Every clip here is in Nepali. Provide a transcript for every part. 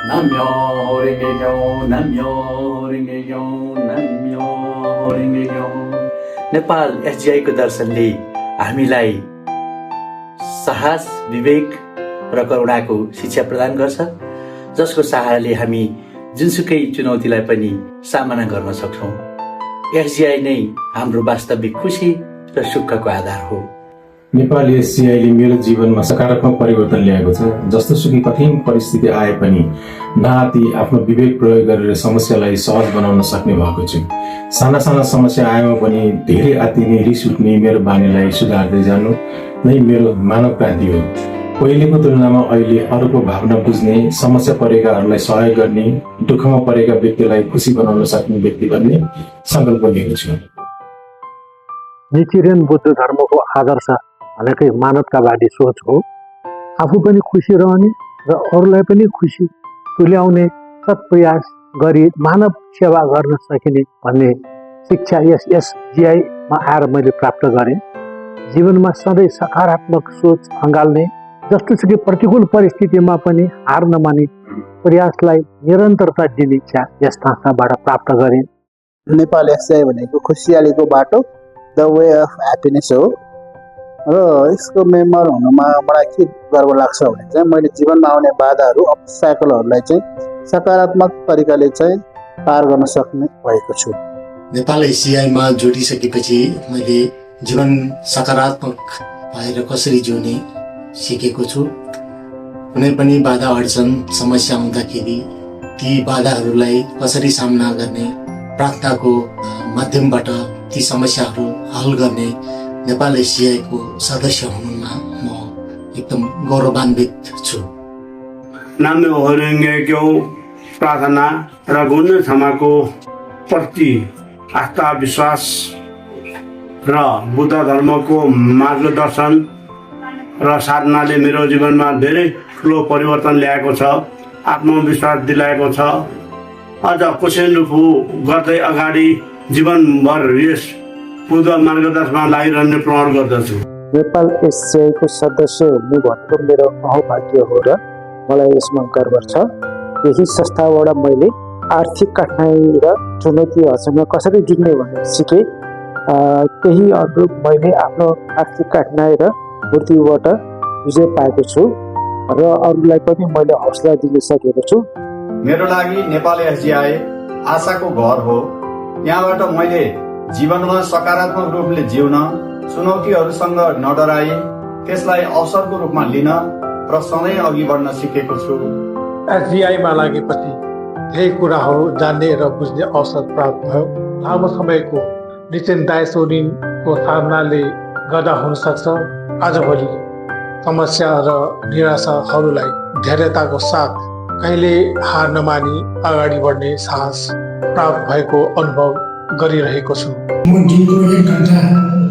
Namyo Renge Kyo, Namyo Renge Kyo, Namyo Renge Kyo। Nepal SGI को दर्शनले हामीलाई साहस, विवेक र करुणाको शिक्षा प्रदान गर्छ, जसको सहाराले हामी जुनसुकै चुनौतीलाई पनि सामना गर्न सक्छौँ। एसजीआई नै हाम्रो वास्तविक खुशी र सुखको आधार हो। नेपाल एसजीआईले मेरो जीवनमा सकारात्मक परिवर्तन ल्याएको छ। जस्तो सुकै कठिन परिस्थिति आए पनि नआत्ती आफ्नो विवेक प्रयोग गरेर समस्यालाई सहज बनाउन सक्ने भएको छु। साना साना समस्या आएमा पनि धेरै आत्तिने, रिस उठ्ने मेरो बानीलाई सुधार्दै जानु नै मेरो मानव क्रान्ति हो। पहिलेको तुलनामा अहिले अरूको भावना बुझ्ने, समस्या परेकाहरूलाई सहयोग गर्ने, दुःखमा परेका व्यक्तिलाई खुसी बनाउन सक्ने व्यक्ति बन्ने सङ्कल्प लिएको छु। निचिरियन बुद्ध धर्मको आदर्श भनेकै मानवतावादी सोच हो। आफू पनि खुसी रहने र अरूलाई पनि खुसी तुल्याउने सत् प्रयास गरी मानव सेवा गर्न सकिने भन्ने शिक्षा यस एसजीआईमा आएर मैले प्राप्त गरेँ। जीवनमा सधैँ सकारात्मक सोच अँगाल्ने, जस्तोसुकै प्रतिकूल परिस्थितिमा पनि हार नमाने प्रयासलाई निरन्तरता दिने इच्छा यस संस्थाबाट प्राप्त गरेँ। नेपाल एसजीआई भनेको खुसियालीको बाटो, द वे अफ ह्याप्पिनेस हो र यसको मेम्बर हुनुमा मलाई के गर्व लाग्छ भने चाहिँ मैले जीवनमा आउने बाधाहरू, अब्स्ट्याकलहरूलाई चाहिँ सकारात्मक तरिकाले चाहिँ पार गर्न सक्ने भएको छु। नेपाल एसजीआईमा जोडिसकेपछि मैले जीवन सकारात्मक भएर कसरी जिउने सिकेको छु। कुनै पनि बाधा अडचन समस्या आउँदाखेरि ती बाधाहरूलाई कसरी सामना गर्ने, प्रार्थनाको माध्यमबाट ती समस्याहरू हल गर्ने नेपाल एसजीआईको सदस्य हुनुमा म एकदम गौरवान्वित छु। नाम्यो रेङ्गे क्यो प्रार्थना र गुण क्षमाको प्रति आस्था, विश्वास र बुद्ध धर्मको मार्गदर्शन र साधनाले मेरो जीवनमा धेरै ठुलो परिवर्तन ल्याएको छ, आत्मविश्वास दिलाएको छ। अझ कोसेलुफु गर्दै अगाडि जीवनभर यस बुद्ध मार्गदर्शनमा लागिरहने प्रण गर्दछु। नेपाल एसजीआईको सदस्य हुनु भनेको मेरो अहभाग्य हो र मलाई यसमा गर्व छ। यही संस्थाबाट मैले आर्थिक कठिनाई र चुनौतीहरूसँग कसरी जुझ्ने भनेर सिकेँ। त्यही अनुरूप मैले आफ्नो आर्थिक कठिनाई र मृत्युबाट विजय पाएको छु र अरूलाई पनि मैले हौसला दिन सकेको छु। मेरो लागि नेपाल एसजीआई आशाको घर हो। यहाँबाट मैले जीवनमा सकारात्मक रूपले जिउन, चुनौतीहरूसँग नडराई त्यसलाई अवसरको रूपमा लिन र सधैँ अघि बढ्न सिकेको छु। एसजीआईमा लागेपछि धेरै कुराहरू जान्ने र बुझ्ने अवसर प्राप्त भयो। लामो समयको निश्चिन्ताको सामनाले गर्दा हुन सक्छ आजभोलि समस्या र निराशाहरूलाई धैर्यताको साथ कहिले हार नमानी अगाडि बढ्ने साहस प्राप्त भएको अनुभव गरिरहेको छु। म दिनको 1 घण्टा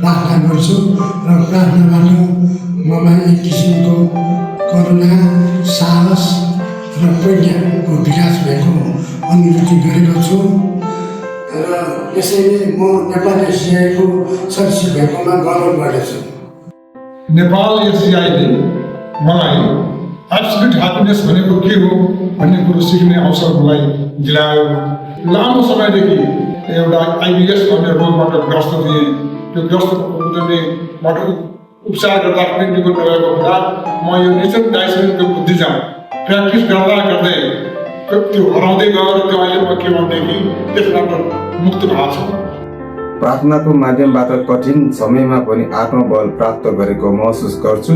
प्रार्थना गर्छु र प्रार्थनाबाट ममा एक किसिमको करुणा, साहस र प्रज्ञाको विकास भएको अनुभूति गरेको छु र यसैले म नेपाल एसजीआईको सदस्य भएकोमा गर्व गर्दछु। नेपाल एसजीआईले मलाई एब्सोल्युट ह्याप्पिनेस भनेको के हो भन्ने कुरो सिक्ने अवसर मलाई दिलायो। लामो समयदेखि एउटा आइबिएस भन्ने रोगबाट ग्रस्त थिएँ। त्यो ग्रस्तबाट उपचार गर्दा कुनै निको नभएको हुँदा म यो नेचर डाइसेन्टको बुद्धिज्म प्र्याक्टिस गर्दा गर्दै त्यो हराउँदै गयो र त्यो अहिले म के भनेदेखि त्यसबाट मुक्त भएको छु। प्रार्थनाको माध्यमबाट कठिन समयमा पनि आत्मबल प्राप्त गरेको महसुस गर्छु।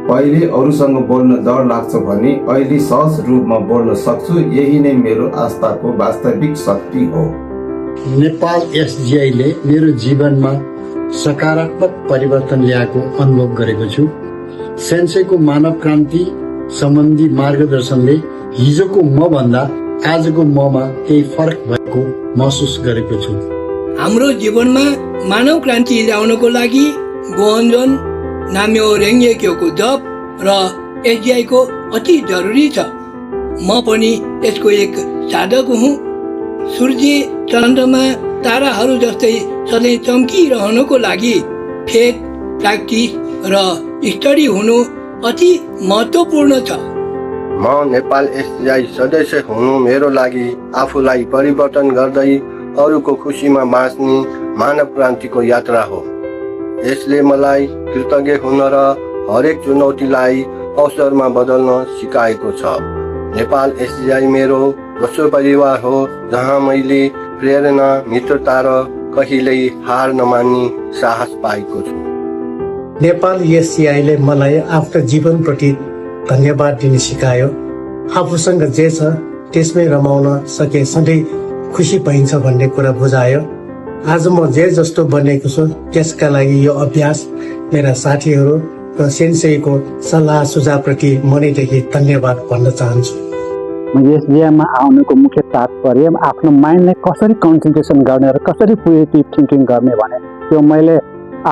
पहिले अरूसँग बोल्न डर लाग्छ भने अहिले सहज रूपमा बोल्न सक्छु। यही नै मेरो आस्थाको वास्तविक शक्ति हो। नेपाल एसजीआईले मेरो जीवनमा सकारात्मक परिवर्तन ल्याएको अनुभव गरेको छु। सेन्सेको मानव क्रान्ति सम्बन्धी मार्गदर्शनले हिजोको म भन्दा आजको ममा केही फरक भएको महसुस गरेको छु। हाम्रो जीवनमा मानव क्रान्ति ल्याउनको लागि गोहन्जन, नाम्यो रेङ्गे क्योको जप र एसजीआईको अति जरुरी छ। म पनि यसको एक साधक हुँ। सूर्य चन्द्रमा ताराहरू जस्तै सधैँ चम्किरहनको लागि फेथ, प्र्याक्टिस र स्टडी हुनु अति महत्त्वपूर्ण छ। म नेपाल एसजिआई सदस्य हुनु मेरो लागि आफूलाई परिवर्तन गर्दै अरूको खुसीमा बाँच्ने मानव क्रान्तिको यात्रा हो। यसले मलाई कृतज्ञ हुन र हरेक चुनौतीलाई अवसरमा बदल्न सिकाएको छ। नेपाल एसजिआई मेरो दोस्रो परिवार हो, जहाँ मैले प्रेरणा, मित्रता र कहिल्यै हार नमान्ने साहस पाएको छु। नेपाल एसजिआईले मलाई आफ्नो जीवनप्रति धन्यवाद दिन सिकायो। आफूसँग जे छ त्यसमै रमाउन सके सधैँ खुसी पाइन्छ भन्ने कुरा बुझायो। आज म जे जस्तो बनेको छु त्यसका लागि यो अभ्यास, मेरा साथीहरू र सेन्सेईको सल्लाह सुझावप्रति मनैदेखि धन्यवाद भन्न चाहन्छु। एसजिआईमा आउनुको मुख्य तात्पर्य आफ्नो माइन्डलाई कसरी कन्सन्ट्रेसन गर्ने र कसरी पोजिटिभ थिङ्किङ गर्ने भने त्यो मैले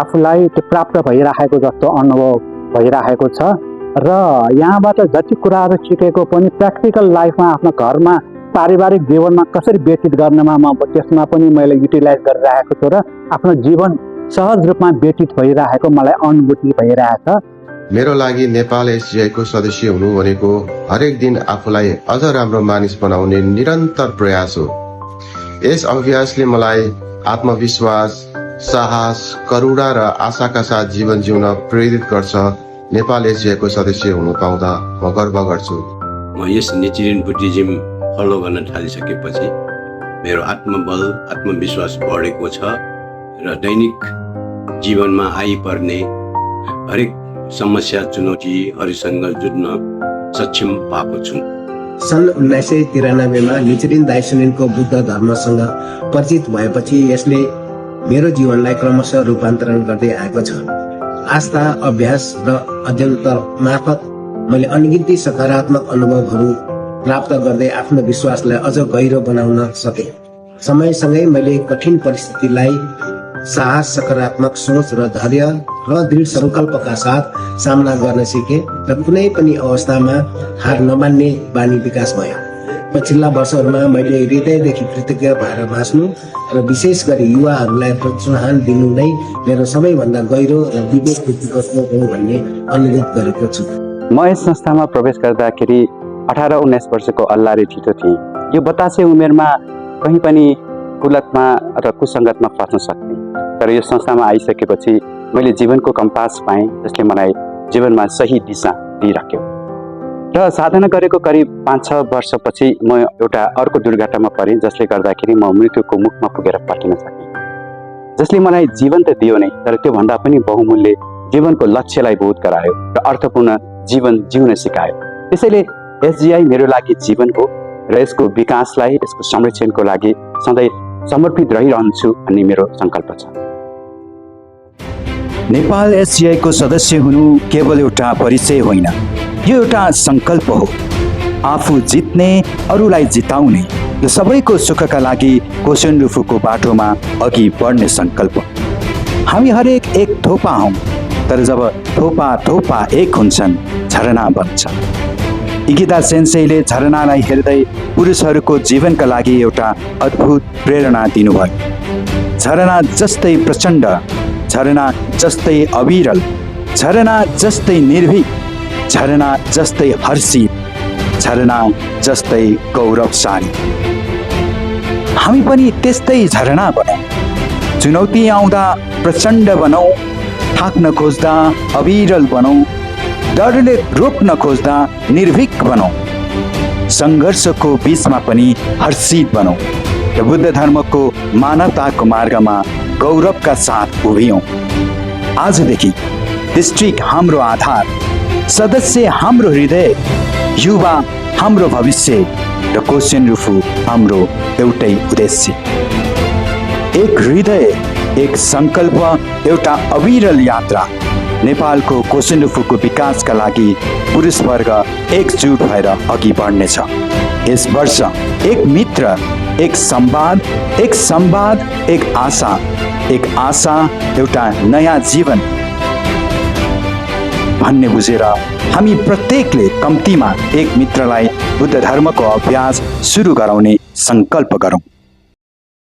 आफूलाई त्यो प्राप्त भइराखेको जस्तो अनुभव भइराखेको छ र यहाँबाट जति कुराहरू सिकेको पनि प्र्याक्टिकल लाइफमा आफ्नो घरमा पारिवारिक जीवनमा कसरी व्यतीत गर्नमा त्यसमा पनि मैले युटिलाइज गरिरहेको छु र आफ्नो जीवन सहज रूपमा व्यतीत भइरहेको मलाई अनुभूति भइरहेछ। मेरो लागि नेपाल एसजिआईको सदस्य हुनु भनेको हरेक दिन आफूलाई अझ राम्रो मानिस बनाउने निरन्तर प्रयास हो। यस अभ्यासले मलाई आत्मविश्वास, साहस, करुणा र आशाका साथ जीवन जिउन प्रेरित गर्छ। नेपाल एसजिआईको सदस्य हुनु पाउँदा म गर्व गर्छु। म यस निचिरिन बुद्धिज्म फलो गर्न थालिसकेपछि मेरो आत्मबल, आत्मविश्वास बढेको छ र दैनिक जीवनमा आइपर्ने हरेक समस्या, चुनौतीहरूसँग जुझ्न सक्षम पाएको छु। सन् 1993 मा निचिरिन दाइसुनिनको बुद्ध धर्मसँग परिचित भएपछि यसले मेरो जीवनलाई क्रमशः रूपान्तरण गर्दै आएको छ। आस्था, अभ्यास र अध्ययन मार्फत मैले अनगिन्ती सकारात्मक अनुभवहरू प्राप्त गर्दै आफ्नो विश्वासलाई अझ गहिरो बनाउन सकेँ। समयसँगै मैले कठिन परिस्थितिलाई साहस, सकारात्मक सोच र धैर्य र दृढ सङ्कल्पका साथ सामना गर्न सिकेँ र कुनै पनि अवस्थामा हार नमान्ने बानी विकास भयो। पछिल्ला वर्षहरूमा मैले हृदयदेखि कृतज्ञ भएर बाँच्नु र विशेष गरी युवाहरूलाई प्रोत्साहन दिनु नै मेरो सबैभन्दा गहिरो र विवेकयुक्त सोच हो भन्ने अनुरोध गरेको छु। म यस संस्थामा प्रवेश गर्दाखेरि 18-19 वर्षको अल्लारे ठिटो थिएँ। यो बतासे उमेरमा कहीँ पनि कुलतमा र कुसङ्गतमा फस्न सक्ने, तर यो संस्थामा आइसकेपछि मैले जीवनको कम्पास पाएँ जसले मलाई जीवनमा सही दिशा दिइराख्यो। र साधना गरेको करिब 5-6 वर्षपछि म एउटा अर्को दुर्घटनामा परेँ जसले गर्दाखेरि म मृत्युको मुखमा पुगेर फर्किन सकेँ, जसले मलाई जीवन त दियो नै तर त्योभन्दा पनि बहुमूल्य जीवनको लक्ष्यलाई बोध गरायो र अर्थपूर्ण जीवन जिउन सिकायो। त्यसैले एसजिआई मेरो लागि जीवन हो र यसको विकासलाई, यसको संरक्षणको लागि सधैँ समर्पित रहिरहन्छु भन्ने मेरो सङ्कल्प छ। नेपाल एसजिआईको सदस्य हुनु केवल एउटा परिचय होइन, यो एउटा सङ्कल्प हो। आफू जित्ने, अरूलाई जिताउने, यो सबैको सुखका लागि कोसेन्डुफूको बाटोमा अघि बढ्ने सङ्कल्प। हामी हरेक एक थोपा हौँ, तर जब थोपा थोपा एक हुन्छन् झरना बन्छ। इगिता सेन्सेईले झरनालाई हेर्दै पुरुषहरूको जीवनका लागि एउटा अद्भुत प्रेरणा दिनुभयो। झरना जस्तै प्रचण्ड, झरना जस्तै अविरल, झरना जस्तै निर्भीक, झरना जस्तै हर्षित, झरना जस्तै गौरवशाली। हामी पनि त्यस्तै झरना बनौँ। चुनौती आउँदा प्रचण्ड बनौँ, थाक्न खोज्दा अविरल बनौँ, डरले रोक्न खोज्दा निर्भीक बनौँ, सङ्घर्षको बीचमा पनि हर्षित बनौँ र बुद्ध धर्मको मानवताको मार्गमा गौरवका साथ उभियौँ। आजदेखि डिस्ट्रिक्ट हाम्रो आधार, सदस्य हाम्रो हृदय, युवा हाम्रो भविष्य र कोसेन्डुफू हाम्रो एउटै उद्देश्य। एक हृदय, एक सङ्कल्प, एउटा अविरल यात्रा। नेपालको कोसेन्डुफूको विकासका लागि पुरुष वर्ग एकजुट भएर अघि बढ्नेछ। यस वर्ष एक मित्र, एक संवाद, एक संवाद, एक आशा, एक आशा, एउटा नयाँ जीवन भन्ने बुझेर हामी प्रत्येकले कम्तीमा एक मित्रलाई बुद्ध धर्मको अभ्यास सुरु गराउने सङ्कल्प गरौँ।